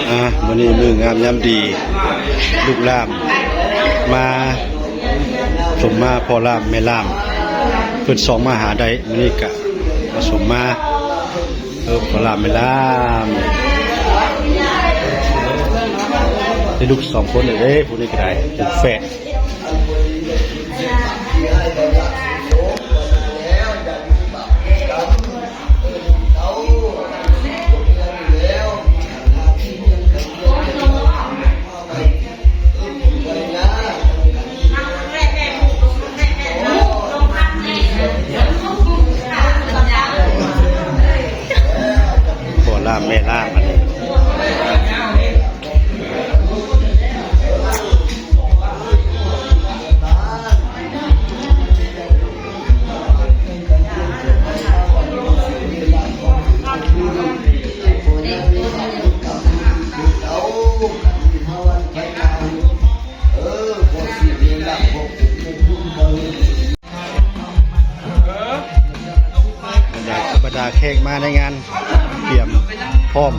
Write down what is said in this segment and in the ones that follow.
ອ່າ ມື້ນີ້ມື້ງາມຍາມດີ ລູກຫຼານມາ ສົມມາພໍ່ຫຼານແມ່ຫຼານ ເພິ່ນສ່ອງມາຫາໄດ້ ມື້ນີ້ກະມາສົມມາ ເອີ ພໍ່ຫຼານແມ່ຫຼານ ໄດ້ລູກສອງຄົນເດ້ ຜູ້ນີ້ກະໄດ້ ເປັນແຝດ. ພໍ່ຫຼານແມ່ຫຼານ ອັນນີ້ ບັນດາ ບັນດາແຂກມາໃນງານ ກຽມພ້ອມ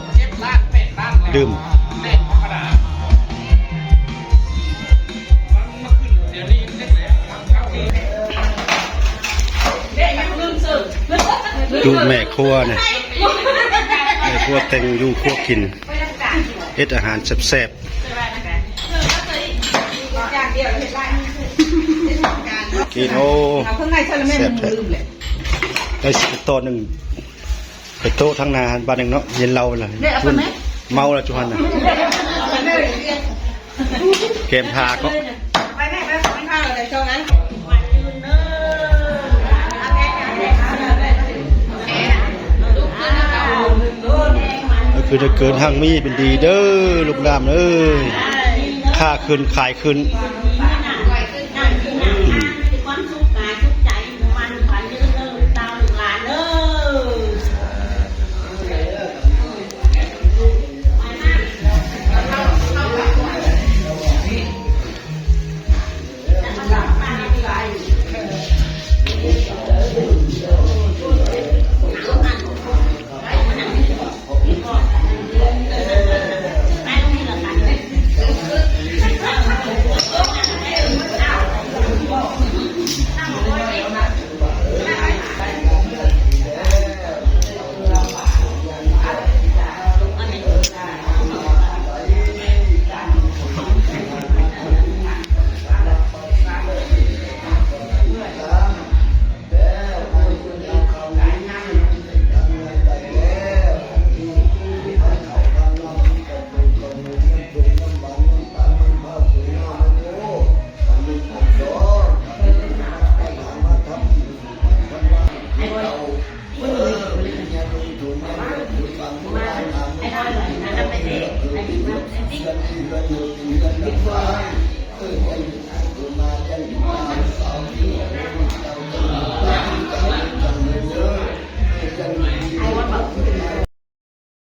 ດື່ມ. ຈຸແມ່ຄົວນະ ແມ່ຄົວແຕ່ງຢູ່ຄົວກິນ ເຮັດອາຫານແຊບໆ ກິນ ໂອ້ ແຊບແທ້. ໄດ້ຊິໄປຕໍ່ໜຶ່ງ ໄປໂຕະທາງໜ້າຫັ້ນບາດໜຶ່ງເນາະ ເຢັນເຫຼົ້າລະ ເມົາລະຈຸຫັ້ນນະ ແກມທາເກາະ. ຄືໄດ້ເກີນຮັ່ງມີເປັນດີເດີ ລູກຫຼານເອີຍ ຄ້າຂຶ້ນຂາຍຂຶ້ນ.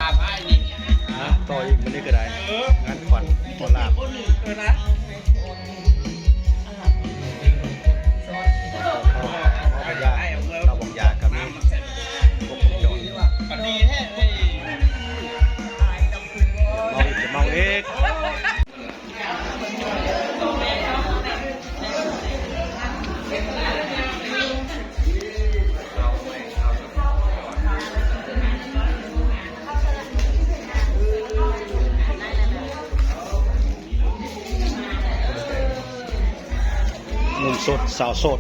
ອ່ະ ຕໍ່ອີກ ມື້ນີ້ກະໄດ້ ງານຂວັນພໍ່ຫຼານ ເອົາເອົາເອົາຢາ ເຫຼົ້າບາງຢາກະມີ ຄົບວົງຈອນ ເມົາອີກ ເມົາອີກ. ໜຸ່ມໂສດ ສາວໂສດ.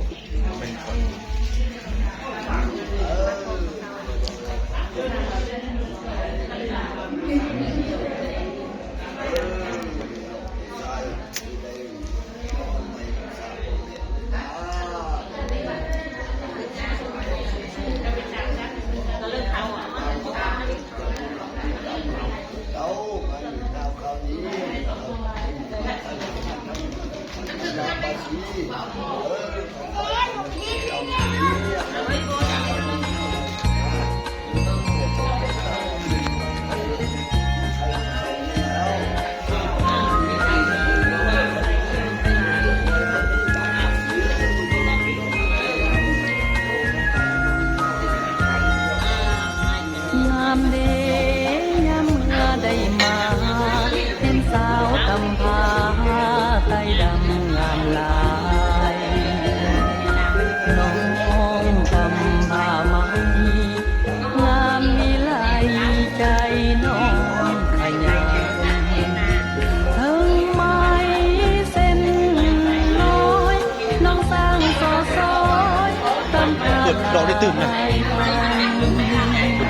ຍາມເດ ຍາມເມື່ອໄດ້ມາ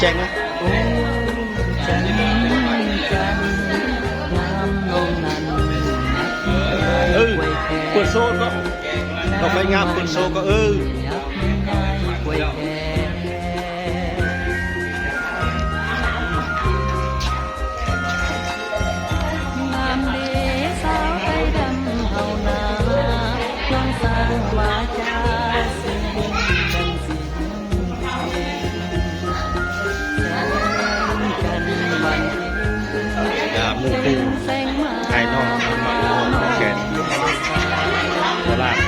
ແຈ້ງນະ ເອີ ເປີດໂຊກໍ ດອກໄມ້ງາມ ເປີດໂຊກໍ ເອີ. ອ່າ ໝູ່ຄູ່ອ້າຍນ້ອງ ມາແກ່ນໂຄລາດ.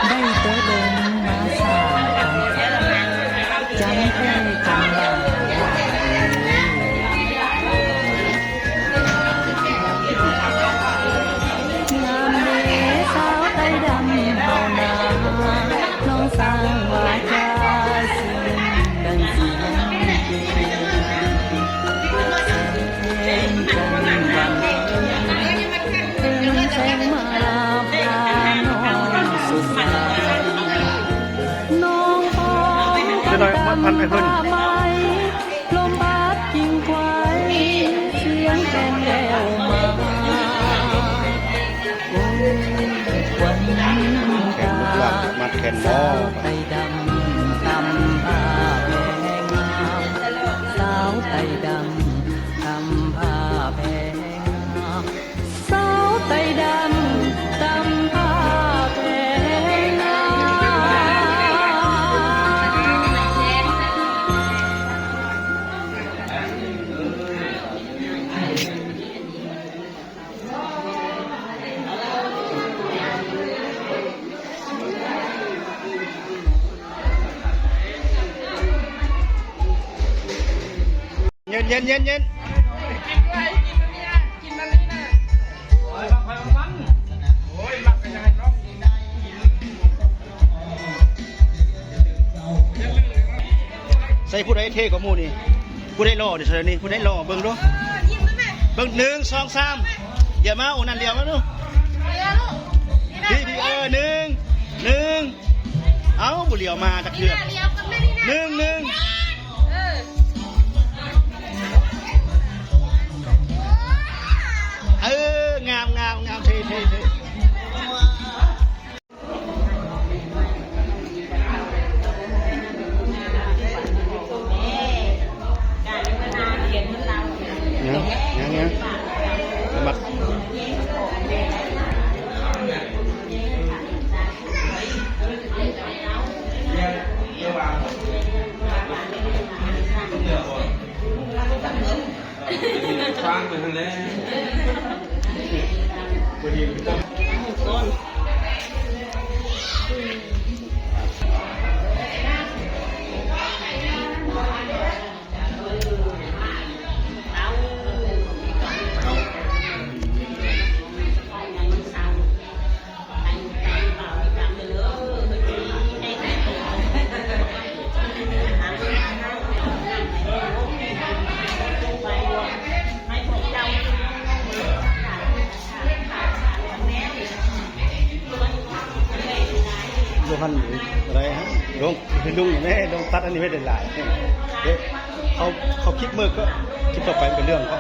ໄດ້ແຕ່ເບິ່ງມາສ້າງຕັ້ງ ຈຳແທ້ຈຳຫຼ້າ ງາມເດສາວໄຕດຳເຮົານາ ນ້ອງສ້າງວາຈາຊື່ນ ດັ່ງສຽງເກ ແສງຈັນວັນເພິ່ງ ເພິ່ງແສງມາພານ້ອງສົດໃສ ນ້ອງຂອງ ຈະໄດ້ມັນພັນໄປເພິ່ນ ລົມພັດກິ່ງໄຂວ ສຽງແຄນແວວມາ ໂອ້ຍ ຂວັນຕາ ແຄນລູກຫຼານມັດແຄນໝໍ້ ສາວໄຕດຳ ຕຳຜ້າແພງງາມ ສາວໄຕດຳ ຕຳຜ້າແພງງາມ ສາວໄຕດຳ ຕຳຜ້າແພງງາມ. ເຢັນໆໆໆ ໃສ່ຜູ້ໃດເທ່ກວ່າໝູ່ນີ້? ຜູ້ໃດຫຼໍ່ນີ້? ຜູ້ໃດຫຼໍ່? ເບິ່ງດູ ເບິ່ງ ໜຶ່ງ ສອງ ສາມ ດຽວມາ ໂອ້ ນັ້ນ ດຽວມາດູ ພີ່ໆ ເອີ ໜຶ່ງ ໜຶ່ງ ເອົ້າ ບໍ່ຫຼຽວມາຈັກເທື່ອ ໜຶ່ງ ໜຶ່ງ ເອີ ງາມ ງາມ ງາມ ເທ່ ເທ່ ເທ່. ຍັງ ຍັງ ຍັງ ຍັງ ຄ້າງໄປຫັ້ນແຫຼະ ບໍ່ດີ. ໂຍຮັນ ອະໄລ ລົງ ລົງແນ່ ລົງຕັດອັນນີ້ໄວ້ຫຼາຍໆ ເດ້ ເຂົາ ເຂົາຄລິບເມີກ ຄລິບຕໍ່ໄປມັນເປັນເລື່ອງເຂົາ.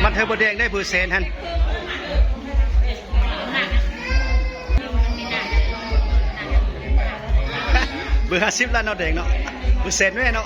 ມັດເຮີບໍ່ແດງໄດ້ເບີແສນຫັ້ນ. ເບີຫ້າສິບລະເນາະ ແດງເນາະ ເປີເຊັນແມ່ເນາະ.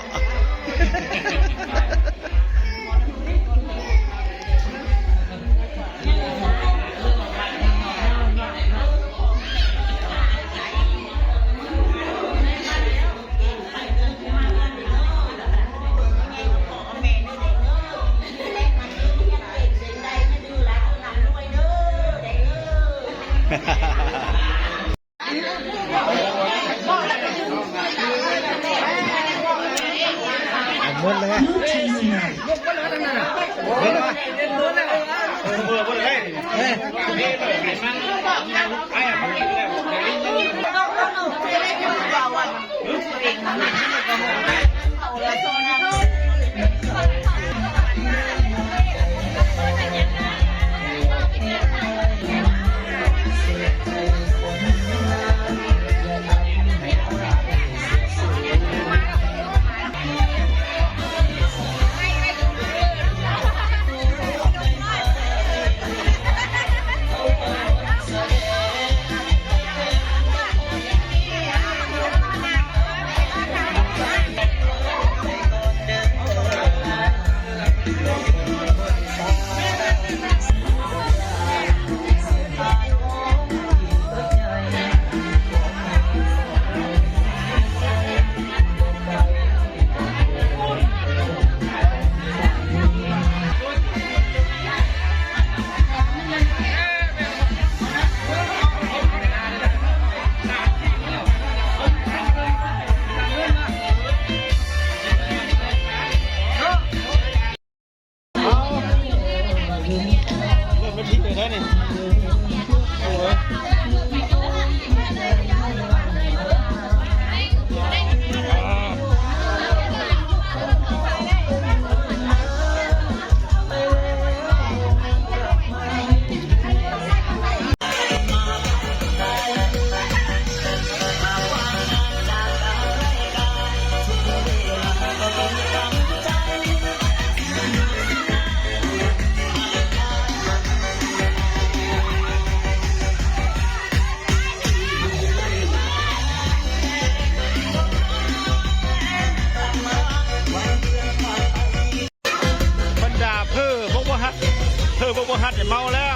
ບັນດາເພີ້ບົກບໍ່ຮັດ ເພີ້ບົກບໍ່ຮັດນີ້ເມົາແລ້ວ.